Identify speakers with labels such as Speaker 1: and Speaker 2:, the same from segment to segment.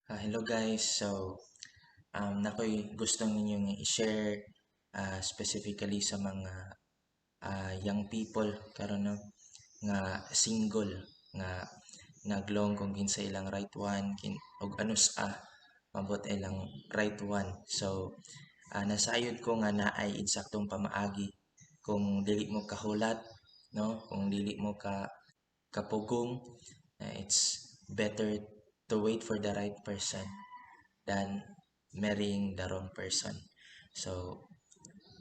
Speaker 1: Hello guys, so nakoy gustong ninyong i-share specifically sa mga young people karon, no, nga single nga naglong kung kinsa ilang right one kin og anus mabot ilang right one. So nasayod ko nga naay insaktong pamaagi kung dili mo kahulat, no, kung dili mo ka kapugong, it's better to wait for the right person than marrying the wrong person. So,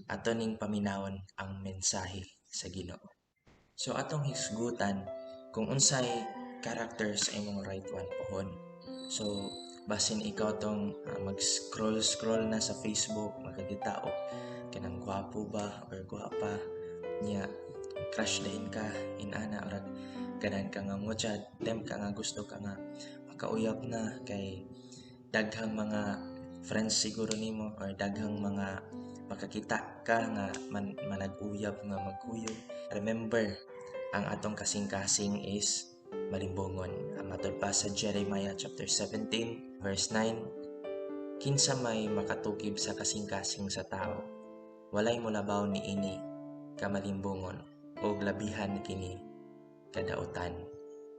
Speaker 1: ato ning paminawon ang mensahe sa Ginoo. So, atong hisgutan kung unsay character sa imong right one pohon. So, basin ikaw tong mag-scroll scroll na sa Facebook, makakita og kanang gwapo ba or gwapa niya, crush dahin ka inana, or ganahan ka nga mo chat, tempt ka nga gusto ka nga makauyab na kay daghang mga friends siguro nimo or daghang mga makakita ka nga man, manag-uyab nga magkuyog. Remember, ang atong kasing-kasing is malimbongon. Matod pa sa Jeremiah chapter 17 verse 9, "Kinsa may makatukib sa kasing-kasing sa tao? Walay molabaw niini kamalimbongon og labihan kini kadautan."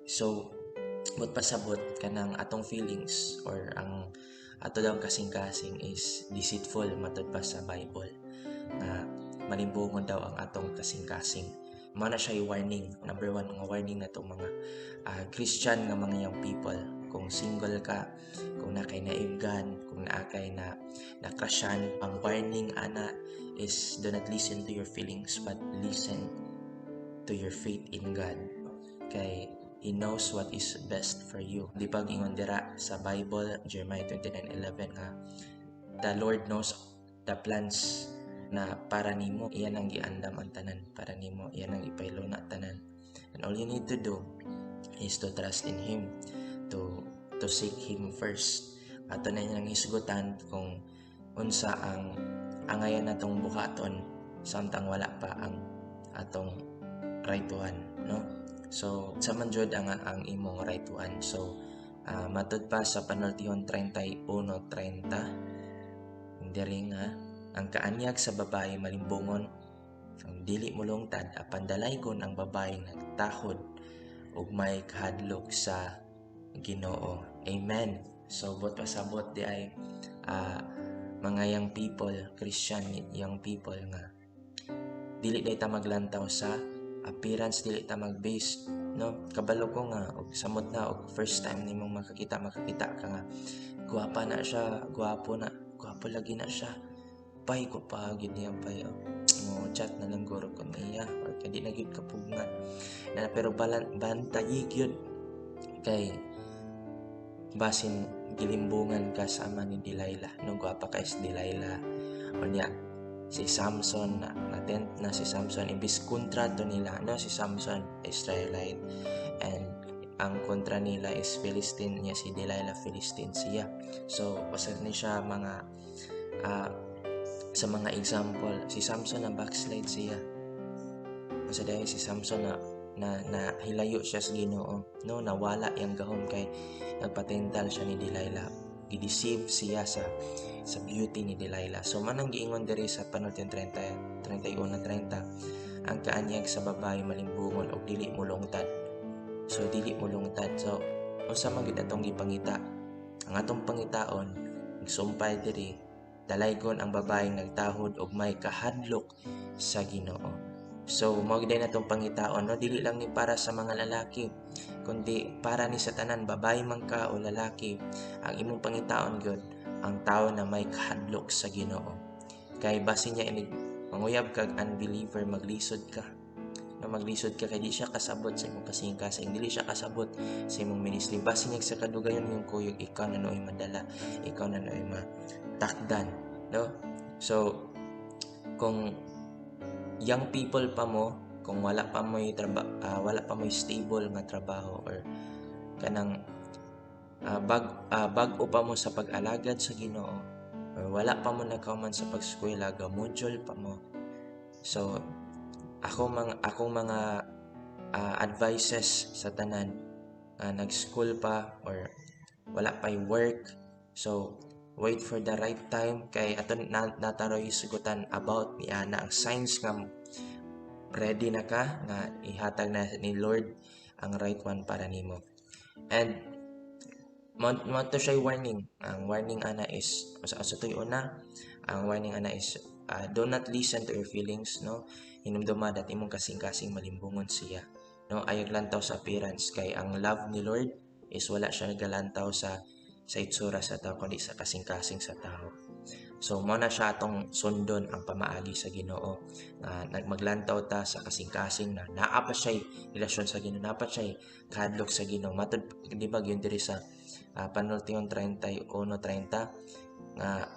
Speaker 1: So, but pasabot kanang atong feelings or ang ato daw kasing-kasing is deceitful, matod pa sa Bible na malimbongon daw ang atong kasing-kasing. Mao na siya warning number one nga warning na itong mga Christian nga mga young people. Kung single ka, kung naa kay naibgan, kung naa kay na nakrasyan, ang warning ana is do not listen to your feelings but listen to your faith in God, kay He knows what is best for you. Di ba ingon dira sa Bible, Jeremiah 29:11, nga the Lord knows the plans na para nimo, iyan ang giandam ang tanan para nimo, iyan ang ipaylo na tanan, and all you need to do is to trust in Him, to seek Him first. Ato na niyang hisgutan kung unsa ang angayan natong buhaton samtang wala pa ang atong right one, no? So sa man jud ang imong right one? So matud pa sa Panultihon 31:30 diri nga ang kaanyag sa babae malimbongon ang dili molungtad, apan dalaygon ang babae nagtahod ug may kahadlok sa Ginoo. Amen. So bot pasabot di ay mga young people, Christian young people, nga dili day ta maglantaw sa appearance, dili ta mag-base, no? Kabalo ko nga og samot na og first time nimong makakita ka nga gwapa na siya, gwapo na, gwapo lagi na siya, "Bay, ko pa gid niya, bay, oh." Mo chat na lang guro ko niya or kay di na gyud kapugngan na, pero balan bantayi gyud kay basin gilimbungan ka sama ni Delilah, no? Gwapa kay si Delilah. Unya si Samson na na tent na si Samson, imbis kontra to nila, no? Si Samson Israelite and ang kontra nila is Philistine niya. Si Delilah, Philistine siya. So usa ni siya mga sa mga example. Si Samson na backslide siya. Basta dahil si Samson na hilayo siya sa Ginoo, no? Nawala yang gahom kay nagpatental siya ni Delilah, gideceive siya sa beauty ni Delilah. So man ang giingon diri sa Panultihon 30 31:30, ang kaanyag sa babae malimbungon og dili molungtad. So dili molungtad. So unsa man gid atong gipangita? Ang atong pangitaon, nagsumpay diri, dalaygon ang babaeng nagtahod og may kahadlok sa Ginoo. So mao gid na atong pangitaon, no? Dili lang ni para sa mga lalaki kundi para ni sa tanan, babae man ka o lalaki. Ang imong pangitaon gyud ang tawo na may kahadlok sa Ginoo, kay basin niya inig manguyab kag unbeliever, maglisod ka, no? Maglisod ka kay di siya kasabot sa imong kasing-kasing, dili siya kasabot sa imong ministry. Basin niya sa kadugayon yung kuyog, ikaw na nooy madala, ikaw na nooy matakdan, no? So kung young people pa mo, kung wala pa mo'y stable nga trabaho or kanang bag-o pa mo sa pag-alagad sa Ginoo or wala pa mo nakauman sa pagskwela, gamodule pa mo, so akong mga advices sa tanan nag-school pa or wala pay work. So wait for the right time kay aton na nataroy sugutan about ni ana ang signs nga ready na ka nga ihatag na ni Lord ang right one para nimo. And mo to siya warning. Ang warning ana is sa to'y una, ang warning ana is do not listen to your feelings, no? Hinumduma that imong kasing-kasing malimbungon siya, no? Ayog lantaw sa appearance kay ang love ni Lord is wala siya nagalantaw sa itsura sa tao kundi sa kasing-kasing sa tao. So mo na siya atong sundon ang pamaagi sa Ginoo nga nagmaglantaw ta sa kasing-kasing na naa pa siya relasyon sa Ginoo, naa pa siya kahadlok sa Ginoo. Matud di ba gyud diri sa Panultihon 31:30 nga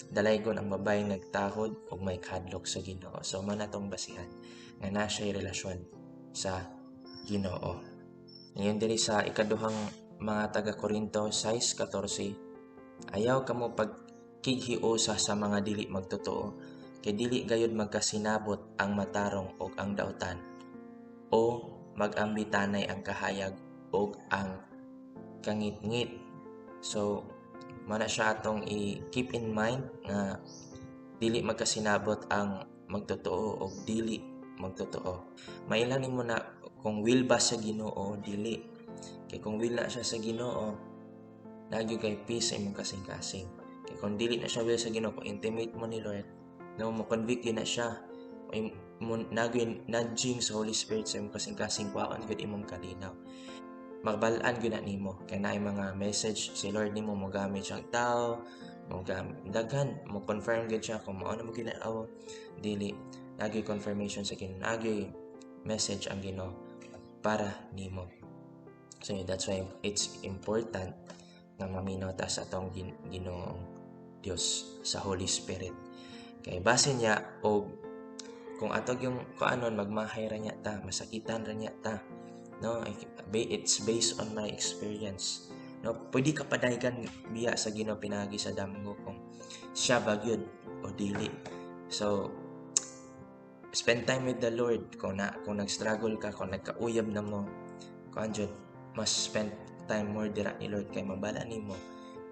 Speaker 1: dalaygon ang babae nagtahod ug may kahadlok sa Ginoo. So mo na tong basihan nga naa siya relasyon sa Ginoo. Ngayon diri sa ikaduhang mga taga Korinto 6:14, ayaw kamo pagkighiusa sa mga dili magtotoo, kay dili gayud magkasinabot ang matarong ug ang dautan, o magambitanay ang kahayag ug ang kangitngit. So mao na siya atong i-keep in mind nga dili magkasinabot ang magtotoo og dili magtotoo. Mailhan nimo na kung will ba sa Ginoo dili. Kay kung will na siya sa Ginoo, nagyo kay peace sa imong kasing-kasing. Kay kung dili na siya will sa Ginoo, kung intimate mo ni Lord, no, mo convict yun na siya. O mo nagyo nudging sa Holy Spirit sa imong kasing-kasing, kuwaon gyud imong kalinaw. Mabalaan gyud na nimo kay naay mga message si Lord nimo, mo gamit siyang tao, mo daghan mo confirm gyud siya kung mao na mo ginaaw dili. Nagyoy confirmation sa Ginoo, nagyoy message ang Ginoo para nimo. So that's why it's important nga maminaw ta sa atong Ginoong Dios sa Holy Spirit. Kay base niya og kung atog yung kuanon, magmahay ra niya ta, masakitan ra niya ta. No, it's based on my experience. No, pwede ka padaygan biya sa Ginoo pinagi sa damgo kung siya ba gyud o dili. So spend time with the Lord kung nag-struggle ka, kung nagkauyab na mo, kuan jud, mas spend time more dira ni Lord kay mabala nimo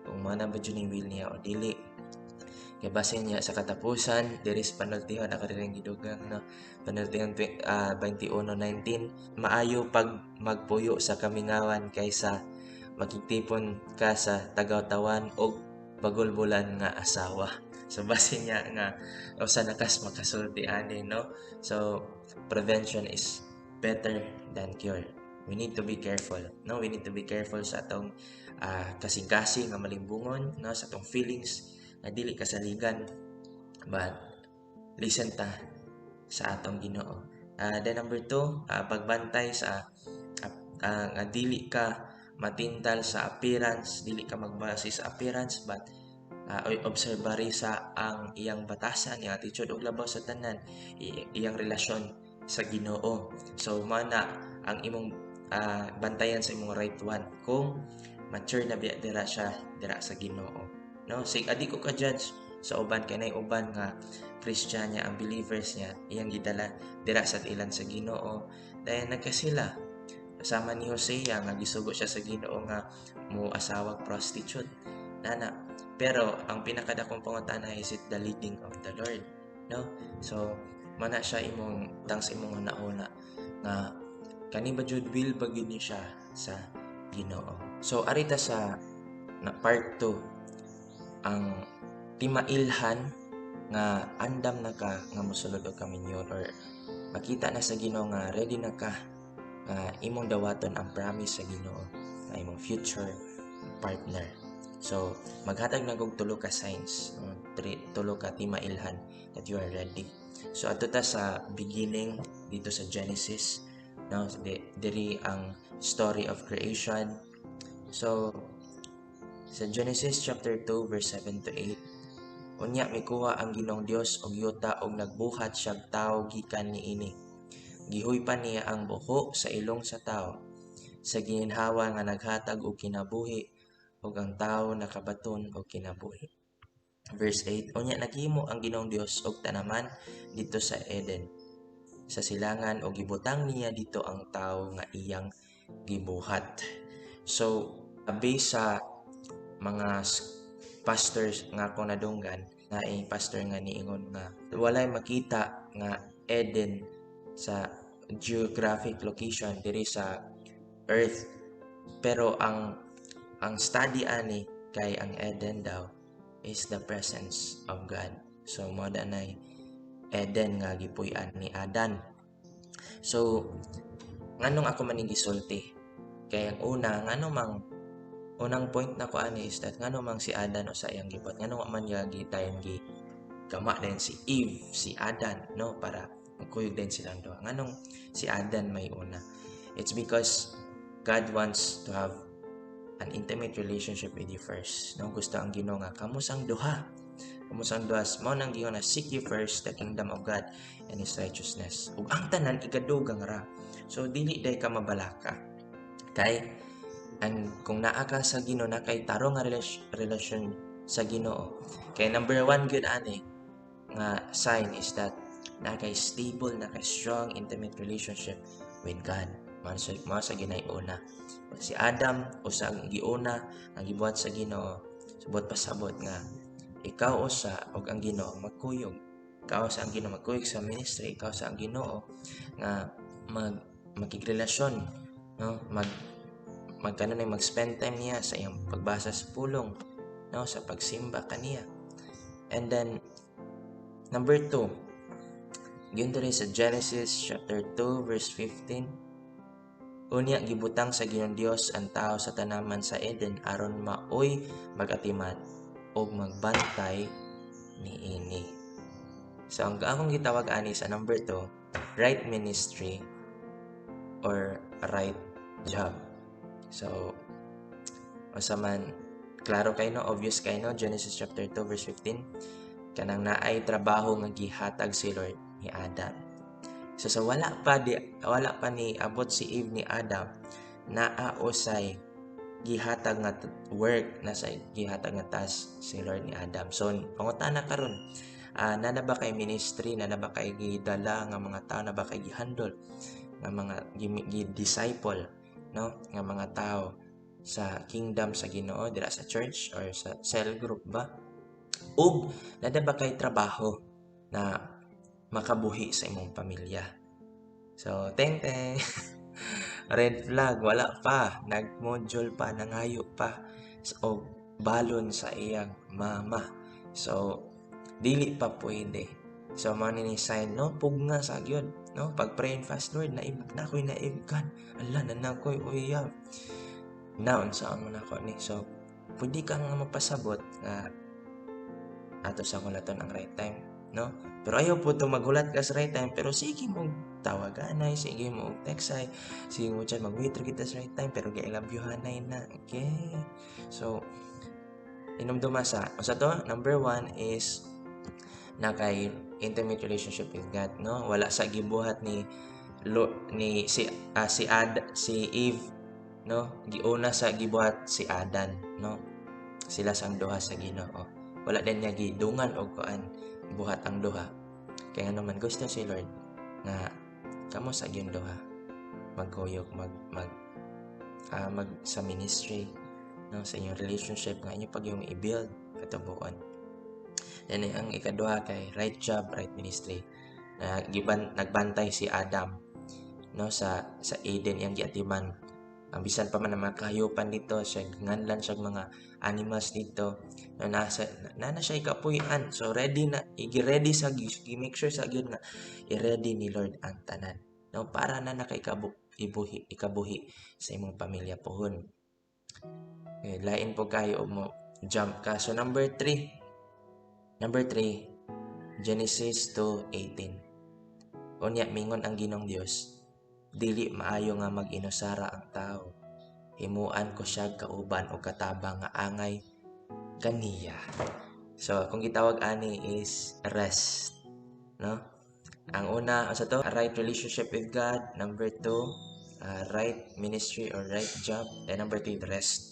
Speaker 1: kung mana ba jud ni will niya o dili. Kay base niya sa katapusan diri sa Panultihon, ako rin gidugang, no, Panultihon 21:19, maayo pag magpuyo sa kamingawan kaysa makigtipon ka sa tagawtawan og bagulbulan nga asawa. So base niya nga usa na kas makasulti ani, no? So prevention is better than cure. We need to be careful, no? We need to be careful sa atong kasing-kasing nga malimbungon, no, sa atong feelings nga dili kasaligan, but listen ta sa atong Ginoo. Then number 2, pagbantay sa nga dili ka matintal sa appearance, dili ka magbase sa appearance, but obserbari sa ang iyang batasan, iyang attitude, ug labaw sa tanan iyang relasyon sa Ginoo. So mana ang imong bantayan sa imong right one kung mature na biya dira siya dira sa Ginoo, no? Sig adi ko ka judge sa uban kay nay uban nga Christian niya, ang believers niya iyang gidala dira sa ilan sa Ginoo, dahil nagkasila sama ni Hosea nga gisugo siya sa Ginoo nga mo asawag prostitute nana. Pero ang pinakadakong pangutana, is it the leading of the Lord, no? So mana siya imong tang sa imong una-una nga kani ba jud, will ba gyud ni siya sa Ginoo? So arita sa na part 2, ang timailhan nga andam na ka nga mosulod og kaminyon or makita na sa Ginoo nga ready na ka nga imong dawaton ang promise sa Ginoo nga imong future partner. So maghatag na og tulo ka signs, no? Tulo ka timailhan that you are ready. So adto ta sa beginning dito sa Genesis, no? Diri ang story of creation. So sa Genesis chapter 2 verse 7 to 8, unya mikuha ang Ginoong Dios og yuta og nagbuhat siyag tawo gikan niini. Gihuypan niya ang buho sa ilong sa tawo sa gininhawa nga naghatag og kinabuhi, ug ang tawo nakabaton og kinabuhi. Verse 8, unya naghimo ang Ginoong Dios og tanaman didto sa Eden sa silangan og gibutang niya didto ang tawo nga iyang gibuhat. So based sa mga pastors nga ako nadunggan na ay pastor nga niingon nga walay makita nga Eden sa geographic location diri sa earth, pero ang study ani kay ang Eden daw is the presence of God. So mao na nay Eden nga gipuy-an ni Adan. So nganong ako man gisulti? Kay ang una, ngano mang unang point nako ani is that ngano mang si Adan usa iyang gibuhat, ngano wa man niya gitayon gi gama din si Eve, si Adan, no, para magkuyog din silang duha? Nganong si Adan may una? It's because God wants to have an intimate relationship with you first, no? Gusto ang Ginoo nga kamo sang duha, kamo sang duha. Mao nang giingon na seek you first the kingdom of God and His righteousness, ug ang tanan ikadugang ra. So dili day ka mabalaka kay ang kung naa ka sa Ginoo, na kay tarong nga relasyon sa Ginoo. Kay number one gyud ani nga sign is that naa kay stable, naa kay strong intimate relationship with God. Mao sa ginay una. Si Adam usa ang giuna ang gibuhat sa Ginoo. Subot pasabot nga ikaw usa ug ang Ginoo magkuyog. Ikaw sa ang Ginoo magkuyog sa ministry, ikaw sa ang Ginoo nga makigrelasyon, no, magkano na mag-spend time niya sa iyang pagbasa sa pulong, no, sa pagsimba kaniya. And then number 2, giyon diri sa Genesis chapter 2 verse 15: "Unya gibutang sa Ginoong Dios ang tao sa tanaman sa Eden aron maoy magatiman ug magbantay niini." So ang akong gitawag ani sa number 2, right ministry or right job. So unsa man, klaro kay, no, obvious kay, no? Genesis chapter 2 verse 15, kanang naay trabaho nga gihatag si Lord ni Adam. So sa wala pa ni abot si Eve ni Adam, naa usay gihatag nga work na sa gihatag nga task si Lord ni Adam. So pangutana karon, na na ba kay ministry, na na ba kay gidala nga mga tao, na ba kay gihandle nga mga gi-disciple, no, nga mga tao sa kingdom sa Ginoo dira sa church or sa cell group ba? Ug naa ba kay trabaho na makabuhi sa imong pamilya? So teng teng, red flag, wala pa, nagmodule pa, nangayo pa og balon sa iyang mama. So dili pa pwede. So mao ni sign, no, pugna sa gyud, no? Pag pray and fast, "Lord, naib na ko'y naibgan, ala na na ko'y uyab na, unsaon man ako ni?" So pwede ka nga mapasabot nga ato sa hulaton ang right time, no? Pero ayaw po to maghulat ka sa right time, pero sige mo tawaganay, sige mo text ay, sige mo chat, mag-wait ra kita sa right time, pero gi I love you hanay na. Okay, so inumduma sa usa to, number one is na kay intimate relationship with God, no? Wala sa gibuhat ni lo, ni si si Ad, si Eve, no? Giuna sa gibuhat si Adan, no? Sila sang duha sa Ginoo. Wala din niya gidungan og kuan, buhat ang duha. Kaya naman gusto si Lord nga kamo sa gyud duha magkuyog, mag sa ministry, no, sa inyong relationship nga inyo pag yung i-build katubuon. Then ang ikaduha kay right job, right ministry. Na giban nagbantay si Adam, no, sa Eden, iyang giatiman ang bisan pa man ang mga kahayupan dito siya, nganlan siya mga animals dito, no, nasa na, na siya ikapuy-an. So ready na, igi-ready sa gi-make sure sa gyud nga i-ready ni Lord ang tanan, no, para na nakaikabu ibuhi ikabuhi sa imong pamilya pohon. Okay, lain po kayo og mo jump ka. So number 3. Number 3, Genesis 2:18. "Unya mingon ang Ginoong Dios, 'Dili maayo nga mag-inusara ang tao. Himuan ko siya kauban o katabang nga angay kaniya.'" So kung gitawag ani is rest, no? Ang una, sa to, right relationship with God. Number two, right ministry or right job. And number three, rest.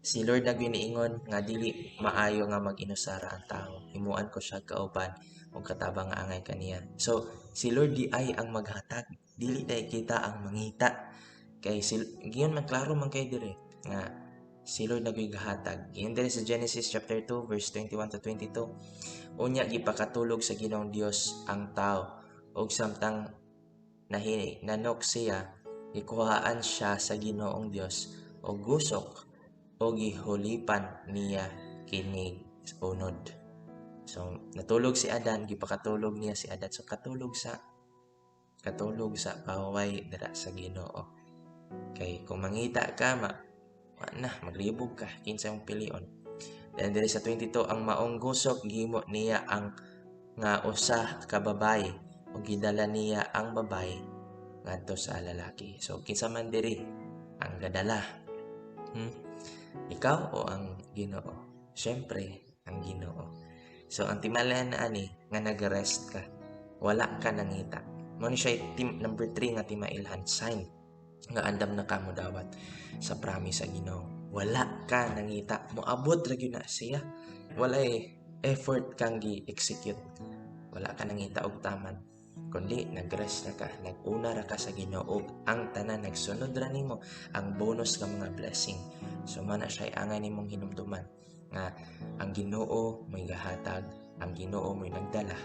Speaker 1: Si Lord naginiingon nga dili maayo nga mag-inusara ang tao. Himuan ko siya kauban ug katabang nga angay kaniya. So si Lord di ay ang maghatag, dili day kita ang mangita. Kay si giyon man, klaro man kay dire nga Si Lord na gyud gahatag. Ingon diri sa Genesis chapter 2 verse 21 to 22. Unya gipakatulog sa Ginoong Dios ang tao ug samtang nahinanok siya, gikuhaan siya sa Ginoong Dios og gusok o gihulipan niya kinig unod. So natulog si Adan, gipakatulog niya si Adan. So katulog sa paway dira sa Ginoo. Kay kung mangita ka, ma, wa na maglibog ka kinsa imong pilion. Then diri sa 22, ang maong gusok gihimo niya ang nga usa ka babayi ug gidala niya ang babayi ngadto sa lalaki. So kinsa man diri ang gadala? Ikaw o ang Ginoo? Syempre, ang Ginoo. So ang timalan na ani nga nag-rest ka, wala ka nangita. Mao ni siya team number 3 nga timailhan, sign nga andam na ka modawat sa promise sa Ginoo. Wala ka nangita, moabot ra gyud na siya. Walay effort kang gi-execute. Wala ka nangita og taman. Kundi nag-rest ra ka, nag-una ra ka sa Ginoo ug ang tanan nagsunod ra nimo ang bonus nga mga blessing. So mao na siya angay nimong hinumduman nga ang Ginoo mo'y gahatag, ang Ginoo mo'y nagdala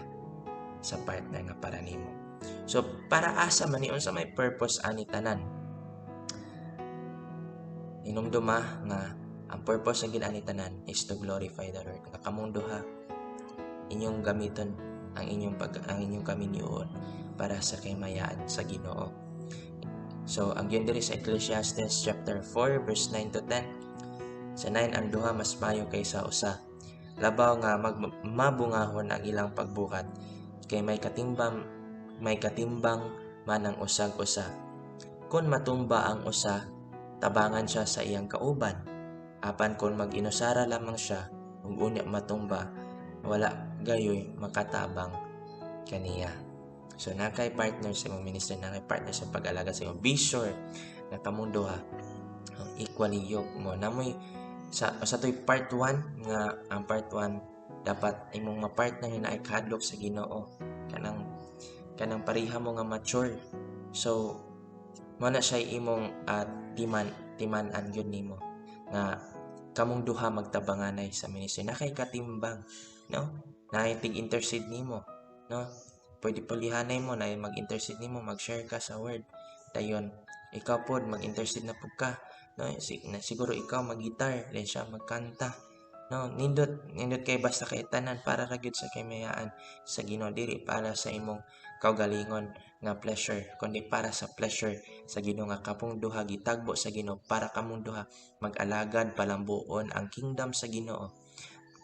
Speaker 1: sa partner nga para nimo. So para asa man ni, unsa may purpose ani tanan? Hinumduma nga ang purpose ng ani tanan is to glorify the Lord. Nga kamong duha inyong gamiton ang inyong kaminyoon para sa kahimayaan sa Ginoo. So ang giyon diri sa Ecclesiastes chapter 4 verse 9 to 10. Sa 9, ang duha mas maayo kaysa usa. Labaw nga mabungahon ang ilang pagbuhat kay may katimbang man ang usag usa. Kung matumba ang usa, tabangan siya sa iyang kauban. Apan kung mag-inusara lamang siya ug unya matumba, wala gayoy makatabang kaniya. So naa kay partner sa imong ministry, naa kay partner sa pag-alaga sa imong. Be sure na kamong duha equally yoke mo. Namoy sa to'y part 1 nga ang part 1 dapat imong ma-partner na ay kahadlok sa Ginoo. Kanang pareha mo nga mature. So mo na siya imong timan-an gyud nimo nga kamong duha magtabanganay sa ministry. Na kay katimbang, no? Na tig intercede nimo, no? Pwede palihanay mo na mag-intercede nimo, mag-share ka sa word. Dayon ikaw pod mag-intercede na pud ka, no? Na, siguro ikaw mag-guitar, then siya magkanta, no? Nindot, nindot kay basta kay tanan para ra gyud sa kahimayaan sa Ginoo, diri para sa imong kaugalingon nga pleasure kundi para sa pleasure sa Ginoo nga kamong duha gitagbo sa Ginoo para kamong duha mag-alagad, palambuon ang kingdom sa Ginoo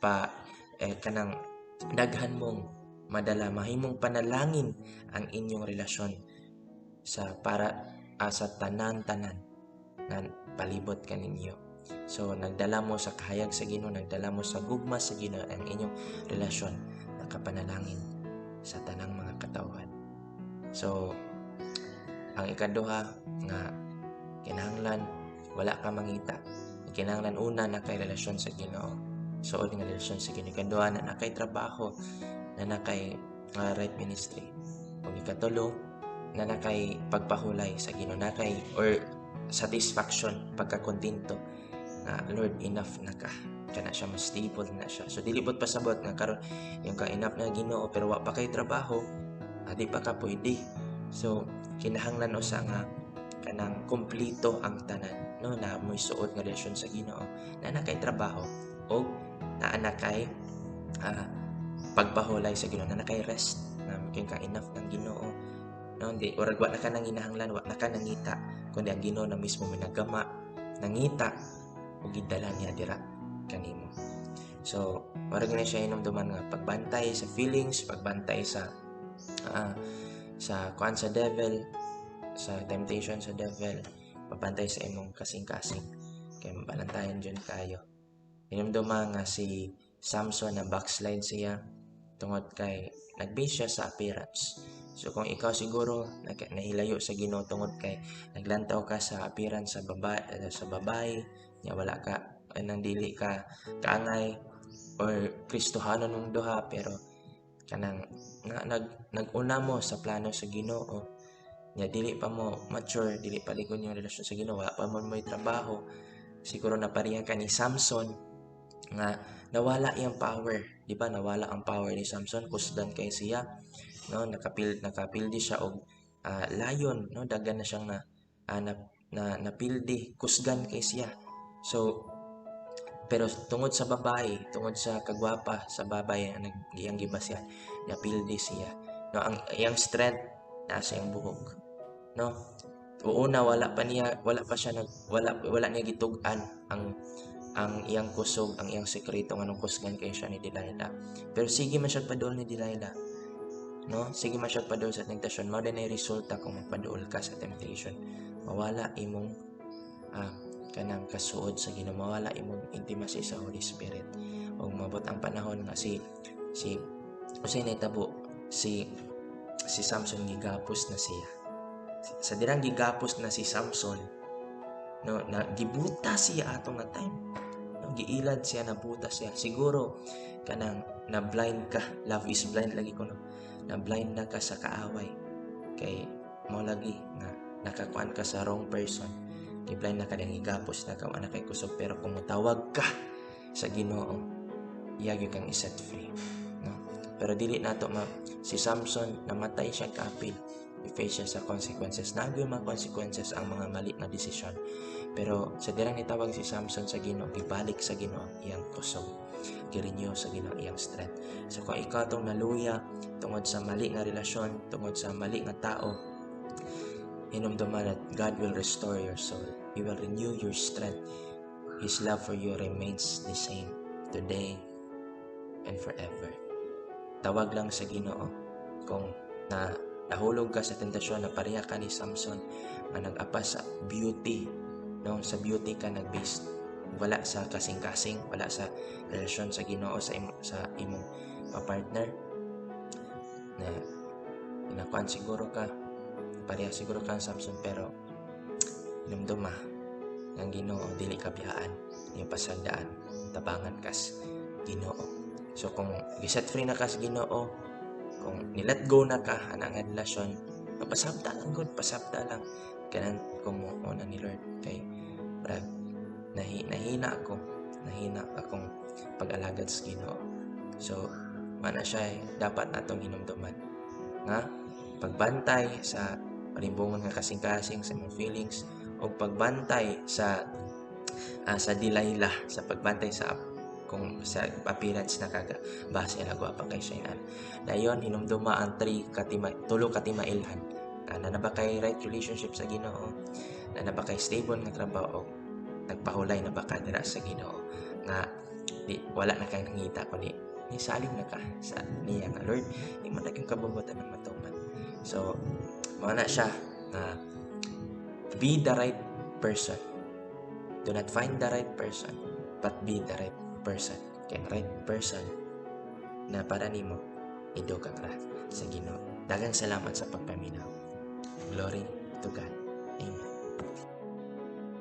Speaker 1: pa, kanang daghan mong madala, mahimong panalangin ang inyong relasyon sa para sa tanan-tanan nga palibot kaninyo. So nagdala mo sa kahayag sa Ginoo, nagdala mo sa gugma sa Ginoo ang inyong relasyon, nakapanalangin sa tanang mga katawhan. So ang ikaduha nga kinahanglan wala ka mangita, kinahanglan una na kay relasyon sa Ginoo, suod nga relasyon sa Ginoo. Ikaduha, na nakay trabaho, na nakay right ministry. Ug ikatulo, na nakay pagpahulay sa Ginoo, nakay or satisfaction, pagkakontento nga Lord, enough na ka, kana siya mas stable na siya. So dili pud pasabot nga karon yung ka enough na Ginoo pero wa pa kay trabaho, di pa ka pwede. So kinahanglan usa nga kanang kompleto ang tanan, no? Na mo'y suod nga relasyon sa Ginoo, na nakay trabaho og naa na kay pagpahulay sa Ginoo, na nakay rest na makin ka enough ng Ginoo, no? Di orag wa na ka nanginahanglan, wa na ka nangita, kundi ang Ginoo na mismo may nagama, nangita ug gidala niya dira kanimo. So murag na siya hinumduman nga pagbantay sa feelings, pagbantay sa kuan sa devil, sa temptation sa devil, pagbantay sa imong kasing-kasing kay mabalantayan jud kayo. Hinumduma nga si Samson na backslide siya tungod kay nagbase siya sa appearance. So kung ikaw siguro nahilayo sa Ginoo tungod kay naglantaw ka sa appearance sa babae nya wala ka nang dili ka kaangay or Kristohanon mong duha pero kanang nga naguna mo sa plano sa Ginoo nya dili pa mo mature, dili pa ligon yung relasyon sa Ginoo, wala pa mo may trabaho. Siguro na pareha ka ni Samson nga nawala iyang power, di ba? Nawala ang power ni Samson, kusgan kay siya, no? Nakapildi siya og lion, no? Dagan na siyang na, na, na napildi, kusgan kay siya. So pero tungod sa babae, tungod sa kagwapa sa babae ang iyang gibasyan, napildi siya, no? Ang iyang strength nasa iyang buhok, no? Una, wala pa niya wala pa siya nag wala wala niya gitug-an ang iyang kusog, ang iyang sekreto nganong kusgan kay siya ni Delilah. Pero sige man siya paduol ni Delilah, no? Sige man siya paduol sa temptation. Mao din ay resulta kung magpaduol ka sa temptation. Mawala imong kanang kasuod sa Ginoo, mawala imong intimacy sa Holy Spirit. Ug mabot ang panahon nga si unsay nahitabo, si Samson gigapos na siya. Sa dirang gigapos na si Samson, no, na gibuta siya ato nga time, no? Giilad siya, nabuta siya. Siguro kanang na blind ka, love is blind lagi ko, no? Na blind na ka sa kaaway kay mo lagi nga nakakuan ka sa wrong person. Gi-blind na ka dang gigapos na ka, wala kay kusog. Pero kung mutawag ka sa Ginoo, iya gyud kang i-set free, no? Pero dili nato ma si Samson, namatay siya kaapil. I-face siya sa consequences. Naa gyud mga consequences ang mga mali nga desisyon. Pero sa dirang nitawag si Samson sa Ginoo, gibalik sa Ginoo ang iyang kusog, gi-renew sa Ginoo iyang strength. So kung ikaw tong naluya tungod sa mali nga relasyon, tungod sa mali nga tao, hinumduman that God will restore your soul. He will renew your strength. His love for you remains the same today and forever. Tawag lang sa Ginoo kung na nahulog ka sa tentasyon na pareha ka ni Samson nga nag-apas sa beauty, no? Sa beauty ka nag-base, wala sa kasing-kasing, wala sa relasyon sa Ginoo sa imong pa-partner na inakuan. Siguro ka pareha siguro ka Samson, pero hinumduma ang Ginoo dili ka biyaan, iyang pasagdaan, tabangan kas Ginoo. So kung gi-set free na ka sa Ginoo, kung ni-let go na ka ana nga relasyon, pasabta lang gud, pasabta lang kanan kung mo na ni Lord kay brag nahina ako, nahina akong pag-alagad sa Ginoo. So mana siya eh, dapat natong hinumduman nga pagbantay sa palimbungon nga kasing-kasing, sa imong feelings, o pagbantay sa Delilah, sa pagbantay sa kung sa appearance na kaga base na gwapa kay siya inan. Dayon hinumduma ang three katima, tulo ka timailhan: na ba kay right relationship sa Ginoo, na ba kay stable nga trabaho, nagpahulay na ba ka dira sa Ginoo nga di wala na kay nangita kundi nisalig na ka sa niya nga, "Lord, imo na kang kabubutan ng matuman." So mao na siya nga be the right person. Do not find the right person, but be the right person, kay ang right person na para nimo idugang ra sa Ginoo. Daghang salamat sa pagpaminaw. Glory to God. Amen.